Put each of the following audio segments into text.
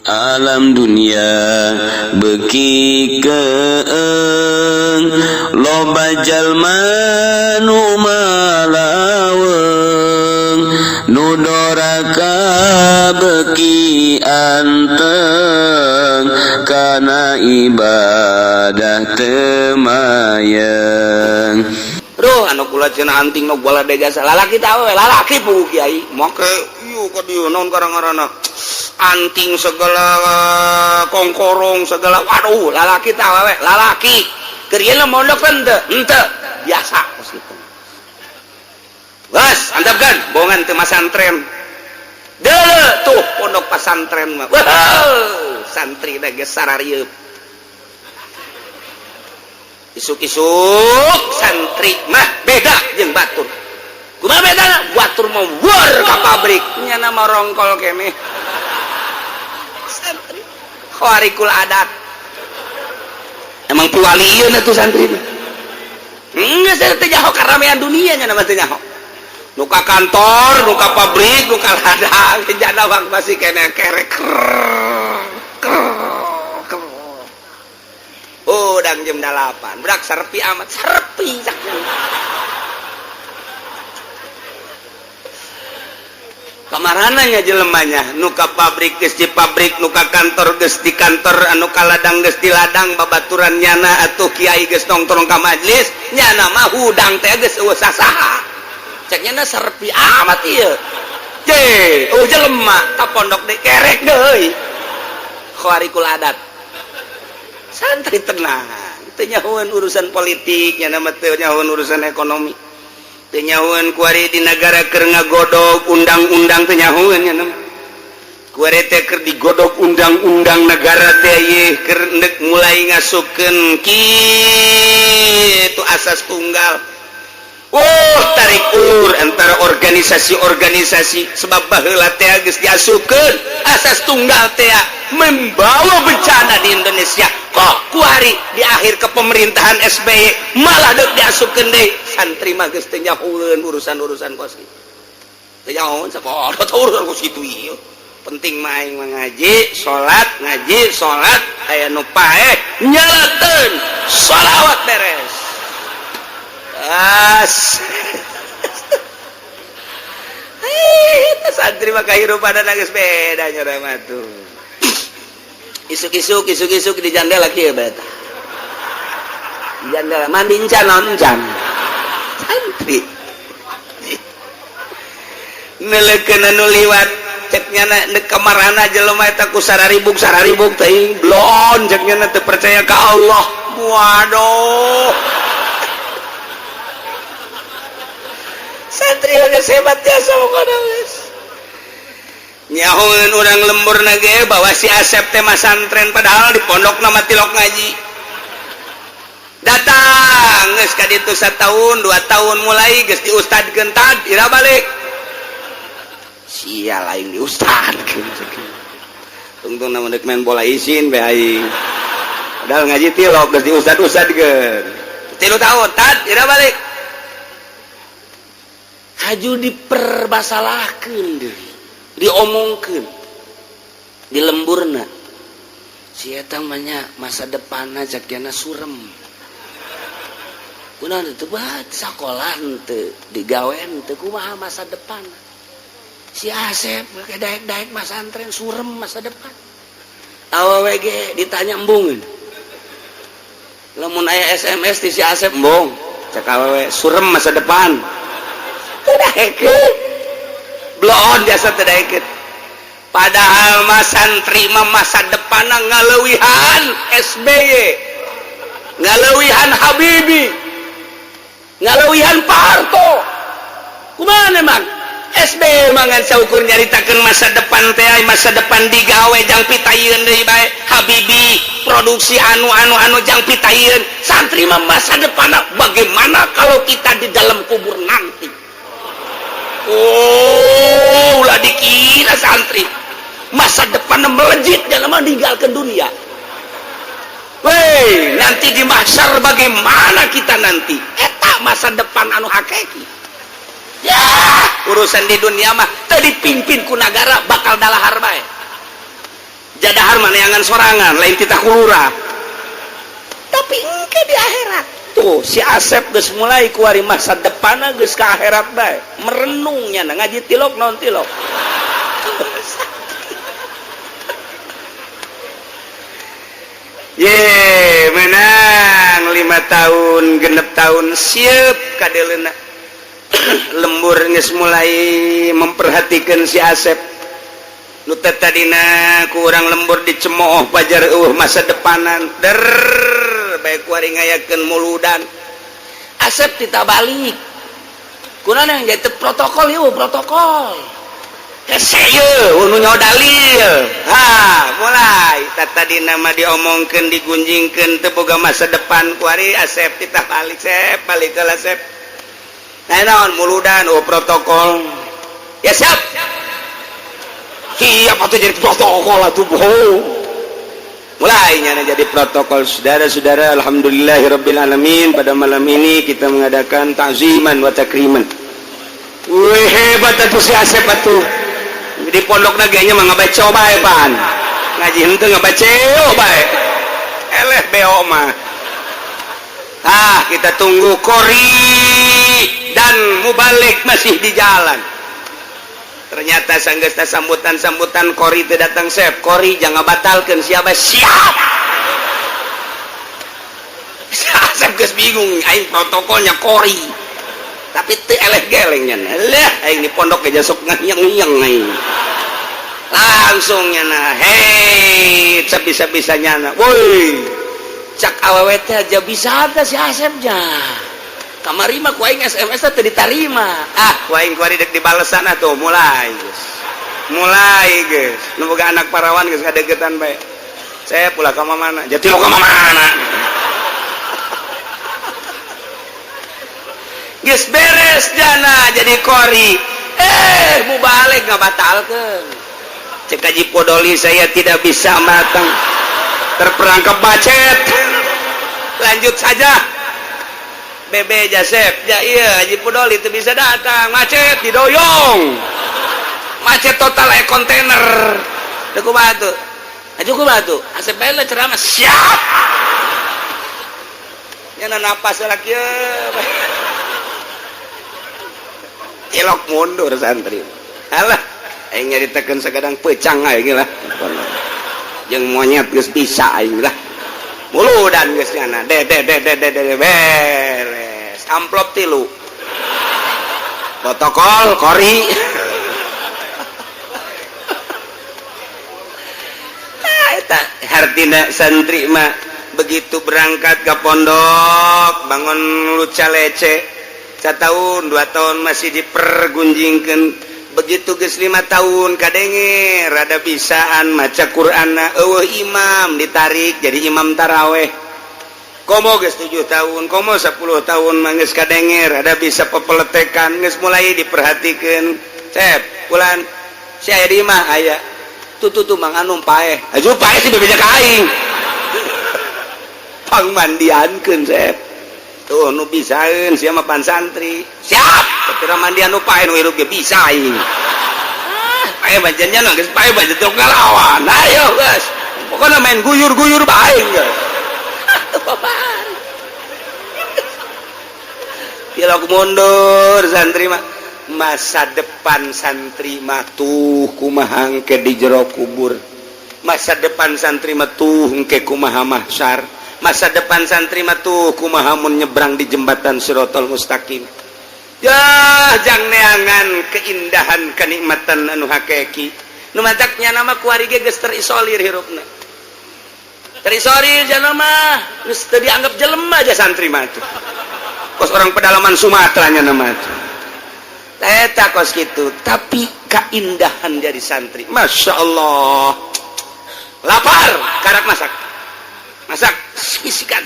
Alam dunia beuki keeng, loba jalma nu malaweung, nu doraka beuki anteng kana ibadah teu mayeng. Duh, anu kula cenah anting nu bola de jasa lalaki teh awewe lalaki puguh kiai make ieu ka dieu naon karang-ngaranna anting segala, kongkorong segala. Waduh, lalaki teh awewe lalaki keur ieu mondok teh henteu biasa kos kitu. Geus antepkeun bohongan teu masantren. Deuleu tuh pondok pasantren mah. Wah, santri da geus sararieub. Isuk-isuk santri mah beda jeung batur. Kumaha bedana? Batur mah war ka pabrik, nyana mah rongkol keneh. Santri khawarikul adat. Emang piwalieun atuh santri mah. Geus teu nyaho karamean dunia nya mah teu nyaho. Nu ka kantor, nu ka pabrik, nu ka ladang, jana bang masih keneh kerek. Oh, dang jam 8, berak serpi amat, serpi kamarananya jelemanya nu ka pabrik geus di pabrik, nu ka kantor geus di kantor, anu ka ladang geus di ladang, babaturan nyana atuh kiai geus nongkrong ka majlis, nyana mah hudang teh geus eueuh sasaha. Cek nyana serpi amat ieu. Je, oh jelema ka pondok deui kerek deui. Khawarikul adat. Santri tenang, teu nyahoeun urusan politik, nyana mah teu nyahoeun urusan ekonomi, teu nyahoeun kuari di negara keur ngagodog undang-undang, teu nyahoeun nyana mah. Kuari teh keur digodog undang-undang negara teh ieu keur endek mulai ngasupkeun kitu asas tunggal. Oh, tarik ulur antara organisasi-organisasi sebab baheula teh geus diasupkeun asas tunggal teh membawa bencana di Indonesia. Kok kuari di akhir kepemerintahan SBY malah deuk diasupkeun deui. Santri mah geus teu nyahoeun urusan-urusan kos kitu. Teu nyahoeun sakola teu urusan kos kitu ieu. Penting mah aing mah ngaji, salat, ngaji, salat, aya nu paeh nyalateun sholawat beres. As. Santri mah kahirupan geus beda nya mah tuh. Isuk-isuk, isuk-isuk di jandela kieu bae tah. Di jandela mandi encan naon encan. Santri. Neulekeun anu liwat cek nyana deuk kamarana jelema eta ku sararibuk sararibuk teuing blon cek nyana teu percaya ka Allah. Waduh. Santri geus hebat jasa pokona geus. Nyahoeun urang lembur ge bahwa si Asep teh masantren padahal di pondok nama tilok ngaji. Datang geus ka ditu satahun, 2 tahun mulai geus diustadkeun tad ira balik. Sia lain diustadkeun. Tungtung na deuk main bola isin bae aing. Padahal ngaji tilok geus diustad-ustadkeun. 3 tahun tad ira balik. Haju dipermasalahkeun deui, diomongkeun di lemburna. Si eta mah nya masa depanna cek jana surem. Kunaon teu bae sakola henteu, digawe henteu, kumaha masa depan. Si Asep make daek-daek masantren surem masa depan. Awewe ge ditanya embungeun. Lamun aya SMS ti si Asep embung, cek awewe surem masa depan. Blon jasa teu daekeun. Padahal mah santri mah masa depanna ngaleuwihan SBY, ngaleuwihan Habibie, ngaleuwihan Pak Harto. Kumaha emang? SBY mah ngan saukur nyaritakeun masa depan teh, masa depan digawe jang pitayeun deui bae. Habibie produksi anu anu anu jang pitayeun. Santri mah masa depanna bagaimana kalau kita di dalam kubur nanti. Oh, ulah dikira santri masa depan melejit dalam meninggalkan dunia. Weh, nanti di mahsyar bagaimana kita nanti? Eta masa depan anu hakiki. Ya, urusan di dunia mah teu dipimpin ku nagara bakal dalahar bae. Jadah Dahar mah neangan sorangan, lain titah ku lurah. Tapi engke di akhirat tuh si Asep geus mulai kuari masa depanna geus ka akhirat bae. Merenungnya ngaji tilok naon tilok. Ye, menang 5 tahun, 6 tahun siap kadeleuna. Lembur geus mulai memperhatikan si Asep. Nu teh tadina ku urang lembur dicemooh pajar eueuh masa depanan. Der bae kuari ngayakeun muludan. Asep tita balik. Kunaon yang jadi protokol ieu protokol. Dalil mulai tadi nama diomongkan digunjingkan teboga masa depan kuari Asep titah balik sep balik ke Asep. Nah naon muludan oh protokol ya siap siap atau jadi protokol atuh bohong mulai nyana jadi protokol. Saudara-saudara, alhamdulillahirabbil alamin, pada malam ini kita mengadakan ta'ziman wa takriman. Wih hebat atuh si Asep atuh. Di pondok naganya mah ngabaca bae pan. Ngaji henteu ngabaca bae. Eleh beo mah. Ah, kita tunggu kori dan mubalik masih di jalan. Ternyata sanggeus sambutan-sambutan kori teu datang sep. Kori jangan batalkeun siapa siap. Asep geus bingung aing protokolnya kori. Tapi teu eleh geleng nya. Leh aing di pondok ge sok ngiyeng-ngiyeng aing. Langsung nyana hei bisa-bisa nyana woi cak awewe teh aja bisa teh si Asep nya kamari mah ku aing SMS teh ditarima ah ku aing kuari dek dibalesan atuh mulai geus mulai geus nu boga anak parawan geus kadegetan bae saya pula ka mana jati lo ka mana geus beres jana jadi kori mubalik ngabatalkeun. Cek Haji Podoli saya tidak bisa matang terperangkap macet lanjut saja Bebe Jasep ya iya Haji Podoli itu bisa datang macet didoyong macet total kontainer deku batu aja ku batu Asep bae ceramah siap nya napas lagi ilok mundur santri alah aing nyaritakeun sagadang pecang aing lah jeung monyet geus bisa aing lah muludan geus nyana de de de de de de beres amplop 3 protokol kori nah eta hartina santri mah begitu berangkat ke pondok bangun luca lece 1 tahun 2 tahun masih dipergunjingkeun begitu geus 5 tahun kadenge rada bisaan maca Qur'anna eueuh imam ditarik jadi imam taraweh komo geus 7 tahun komo 10 tahun mah geus kadenge rada bisa pepeletekan geus mulai diperhatikeun cep bulan si aya di imah aya tuh tuh mang anu paeh aju paeh sih bebeja ka aing pangmandiankeun cep tuh nu bisaeun sia mah pan santri siap teu mandian nu paeh nu hirup ge bisa aing ah paeh bajannya geus paeh bajan teu ngalawan ayo geus pokona main guyur-guyur bae geus tilok mundur santri mah masa depan santri mah tuh kumaha engke di jero kubur masa depan santri mah tuh engke kumaha mahsyar masa depan santri mah tuh kumaha mun nyebrang di jembatan Sirotol Mustaqim yah jang neangan keindahan kenikmatan anu hakiki nu mataknya nama kuari ge geus terisolir hirupna terisolir jana mah geus teu dianggap jelema aja santri mah tuh kos orang pedalaman Sumatera nya nama tuh eta kos kitu tapi keindahan dari santri Masya Allah lapar karak masak masak isikan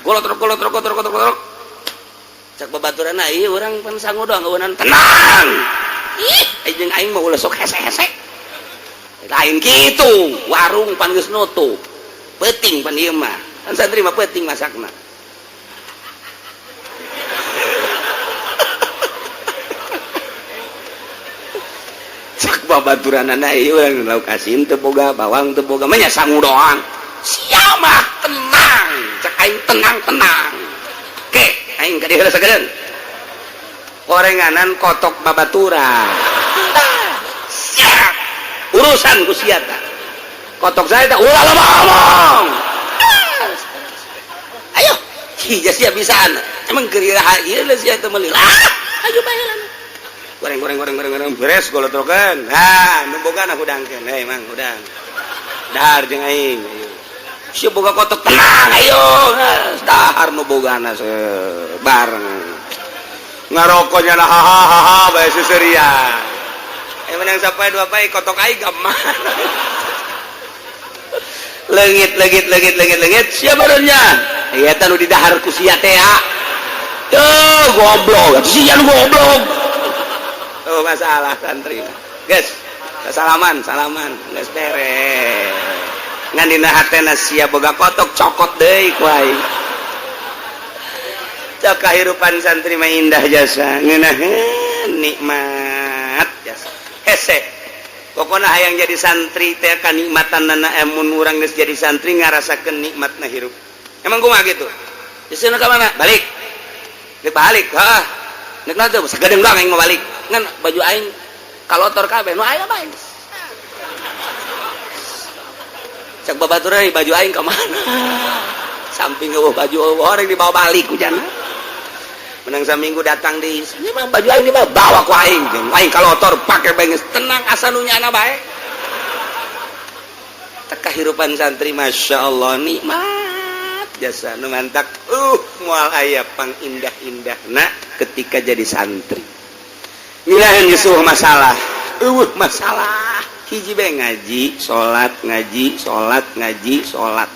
golotrok golotrok golotrok golotrok cak babaturan ieu urang pan sangu doang eueunan tenang ih jeung aing mah ulah sok hese-hese lain kitu warung pan geus nutup peuting pan ieu mah kan santri mah peuting masakna cak Babaturanana ieu urang lauk asin teu boga, bawang teu boga, mah nya sangu doang. Sia mah tenang, cek aing tenang tenang. Ke, aing ka dieu heula sagedeung. Gorenganan kotok babaturan. Siap. Urusan ku sia tah. Kotok saya tak ulah lama ngomong. Ayo, hija sia bisaan. Emang keur ieu sia teh meuli. Ah, ayo bae lah. Goreng goreng goreng goreng goreng beres golotrokeun. Nah, nu bogana hudangkeun. Hei mang hudang. Dahar jeung aing. Ayo. Sia boga kotok tenang ayo. Dahar nu bogana bareng. Ngarokoknya lah hahaha bae seuseurian. Eh menang sampai dua pai kotok aing ka mana. Leungit leungit leungit leungit leungit sia barunya. Ieu teh nu didahar ku sia teh. Tuh goblok, sia nu goblok. Oh masalah santri. Guys, salaman, salaman, geus beres. Ngan dina hatena sia boga kotok cokot deui ku aing. Cok kahirupan santri mah indah jasa, ngeunaheun nikmat jasa. Hese. Pokona hayang jadi santri teh kanikmatanana emun urang geus jadi santri ngarasakeun nikmatna hirup. Emang kumaha gitu? Geus ka mana? Balik. Dek balik, hah. Nek naon teh sagedeung doang aing mau balik. Ngan baju aing kalotor kabeh nu aya bae. Cek babaturan baju aing ka mana? Samping eueuh baju orang dibawa balik ku jana. Menang saminggu datang di ini mah baju aing dibawa bawa ku aing. Jeung aing kalotor pake bae geus tenang asa nu nyana bae. Teh kahirupan santri Masya Allah nikmat jasa nu mantak moal aya pang indah-indahna ketika jadi santri. Ngilaheun geus eueuh masalah, eueuh masalah. Hiji bae ngaji, salat, ngaji, salat, ngaji, salat.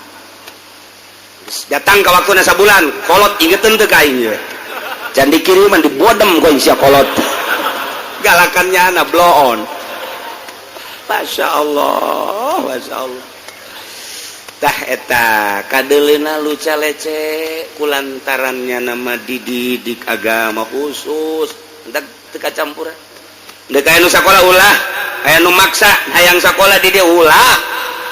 Datang ke waktuna sabulan, kolot ingeteun teu ka aing ye. Can dikiriman dibodem ku sia kolot. Galakannya ana bloon. Masya Allah, Masya Allah. Tah eta kadeleuna luca lece kulantarannya nama dididik agama khusus. Entak teu kacampuran. Deuk aya nu sakola ulah, aya nu maksa hayang sakola di dieu ulah.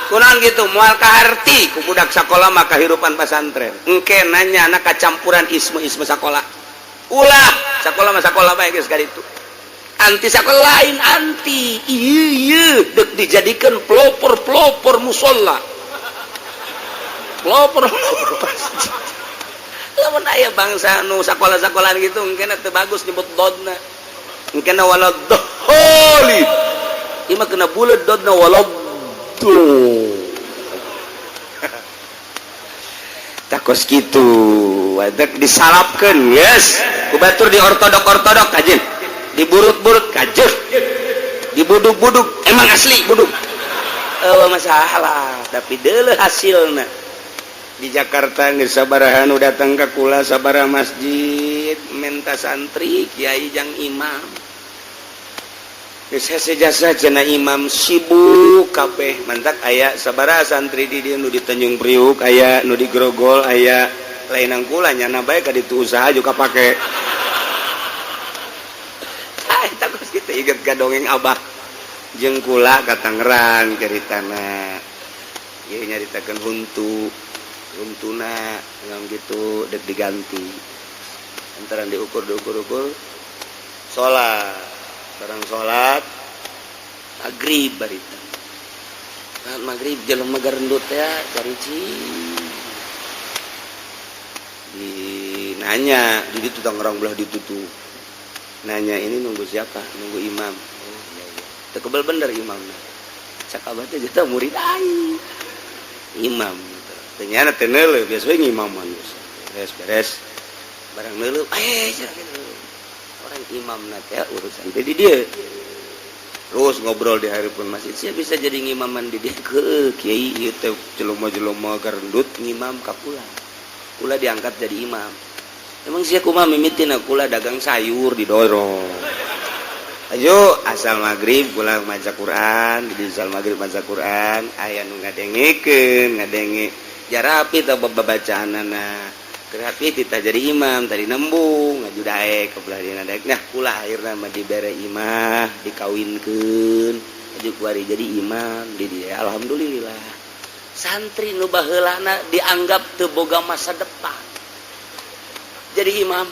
Kunaon gitu moal kaharti ku budak sakola mah kahirupan pasantren. Engke nanya anak kacampuran isme-isme sakola. Ulah, sakola mah sakola bae geus kaditu. Anti sakola lain anti. Ieu ieu deuk dijadikan pelopor-pelopor musola. Pelopor-pelopor masjid. Lamun aya bangsa nu sakola-sakolaan gitu engke teu bagus nyebut dodna. Engke wala dholi. Ieu mah kena buleud dodna wala tuh. Takos gitu, wadek disalapkeun, yes. Ku batur di ortodok-ortodok kajen. Diburut-burut kajen. Dibuduk-buduk, emang asli buduk. Eueuh masalah, tapi deuleuh hasilna. Di Jakarta geus sabaraha nu datang ka kula sabaraha masjid menta santri kiai jang imam. Geus hese jasa cenah imam sibuk kabeh mantak aya sabaraha santri di dieu nu di Tanjung Priuk aya nu di Grogol aya lain kula nyana bae ka ditu usaha juga pake. Ah eta geus kitu inget ka dongeng abah jeung kula ka Tangerang caritana. Ieu nyaritakeun huntu huntuna ngam gitu dek diganti. Antara diukur diukur ukur salat barang salat maghrib barita. Salat maghrib jelema garendut ya carici. Di nanya di ditu Tangerang belah ditutu. Nanya ini nunggu siapa? Nunggu imam. Oh iya iya. Teu kebel bener imamna. Cak abah teh jatah murid aing. Imam gitu. Ternyata teu neuleuh biasa we ngimaman. Beres beres. Barang neuleuh eh cenah gitu. Orang imam teh urusan teh di dieu. Terus ngobrol di hari pun masjid, sia bisa jadi ngimaman di dieu ke kiai ieu teh jelema-jelema garendut ngimam ka kula. Kula diangkat jadi imam. Emang sia kumaha mimitina kula dagang sayur didorong. Ayo asal maghrib kula maca Quran, di asal maghrib maca Quran, aya nu ngadengekeun, ngadenge jarapi tah babacaanana. Terapi kita jadi imam tadi nembung ngaju daek ke belah dina daek. Nah kula akhirna mah dibere imah dikawinkeun. Aju kuari jadi imam di dia. Alhamdulillah. Santri nu baheulana dianggap teu boga masa depan. Jadi imam.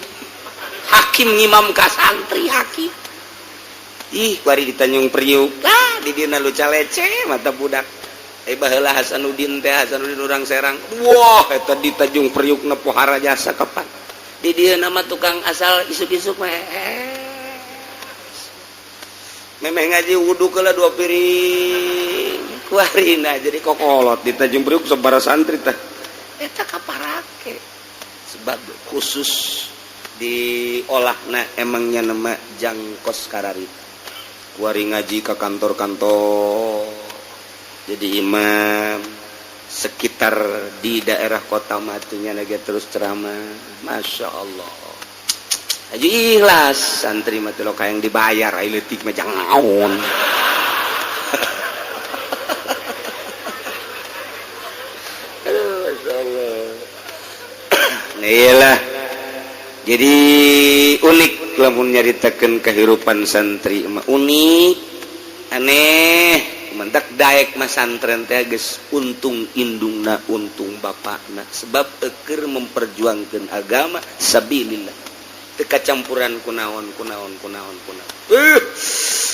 Hakim ngimam ka santri hakim. Ih, kuari di Tanjung Priuk. Ah, di dina lu calece mata budak. Eh, baheula Hasanuddin teh, Hasanuddin urang Serang. Wah, eta di Tanjung Priuk na pohara jasa kapan. Di dieu nama tukang asal isuk-isuk mah. Memeh ngaji wudu kela dua piring. Kuarina jadi kokolot di Tanjung Priuk sabara santri teh. Eta kaparake. Sebab khusus diolahna emangnya nama jangkos kararita. Kuari ngaji ke kantor-kantor jadi imam sekitar di daerah kota matunya lagi terus ceramah. Masya Allah, aja ikhlas santri mah lo kayak yang dibayar ai leutik mah jangan. Aduh, Masya Allah. Iyalah, jadi unik lamun nyaritakeun kehidupan santri mah, unik, aneh. Mendak daek mah santren teh geus untung indungna, untung bapakna, sebab eker memperjuangkan agama sabilillah, teu kacampuran kunaon kunaon kunaon kunaon.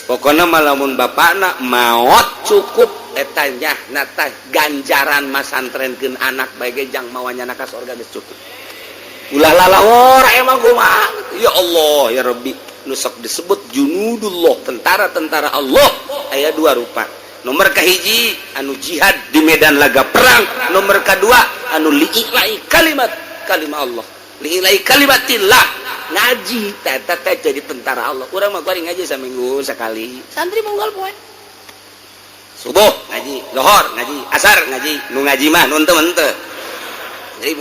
Pokokna mah lamun bapakna maot cukup eta nyahna teh ganjaran masantrenkeun anak bae ge jang mawanya ka sorga geus cukup. Ulah lalawor emang kumaha. Ya Allah ya Rabbi, nu sok disebut junudullah, tentara-tentara Allah aya dua rupa. Nomor kahiji anu jihad di medan laga perang, nomor kedua anu lii'lai kalimat kalimah Allah, lii'lai kalimatillah, ngaji teh teh jadi tentara Allah. Urang mah kuari ngaji saminggu sekali, santri monggal poe subuh ngaji, lohor ngaji, asar ngaji, nu ngaji mah nu henteu henteu. Jadi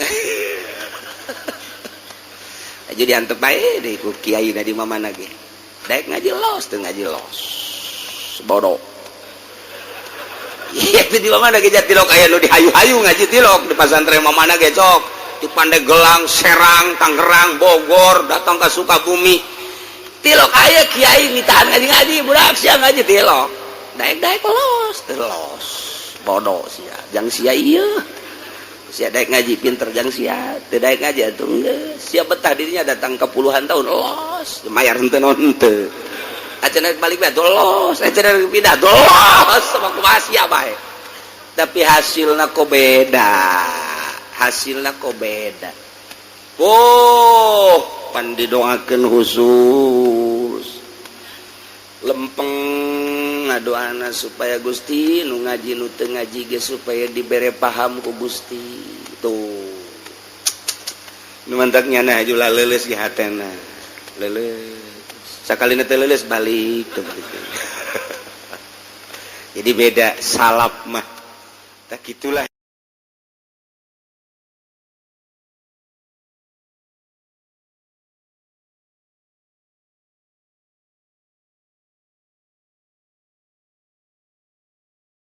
aja diantep bae deh ku kiai na di mana ge. Daek ngaji los, teu ngaji los. Bodoh. Iya, itu di mana ge tilok aya nu dihayu-hayu ngaji tilok di pasantren mana ge cok. Di Pandeglang, Serang, Tangerang, Bogor, datang ke Sukabumi. Tilok aya kiai mitahan ngaji-ngaji, budak siang ngaji tilok. Daek-daek los, teu los. Bodoh sia. Jang sia ieu. Sia daek ngaji pinter jang sia, teu daek ngaji atuh geus. Sia betah dirinya datang ke puluhan tahun los, mayar henteu naon henteu. Acan balik bae los, acan pindah los, sama kumaha sia bae. Tapi hasilna kok beda. Hasilna kok beda. Oh, pan didoakeun khusus. Lempeng ngadoana supaya Gusti nu ngaji nu teu ngaji ge supaya dibere paham ku Gusti. Tuh. Nu mantak nyana aju leuleus ge hatena. Leuleus. Sakalina teu leuleus balik tuh balik. Jadi beda salaf mah. Tak gitulah.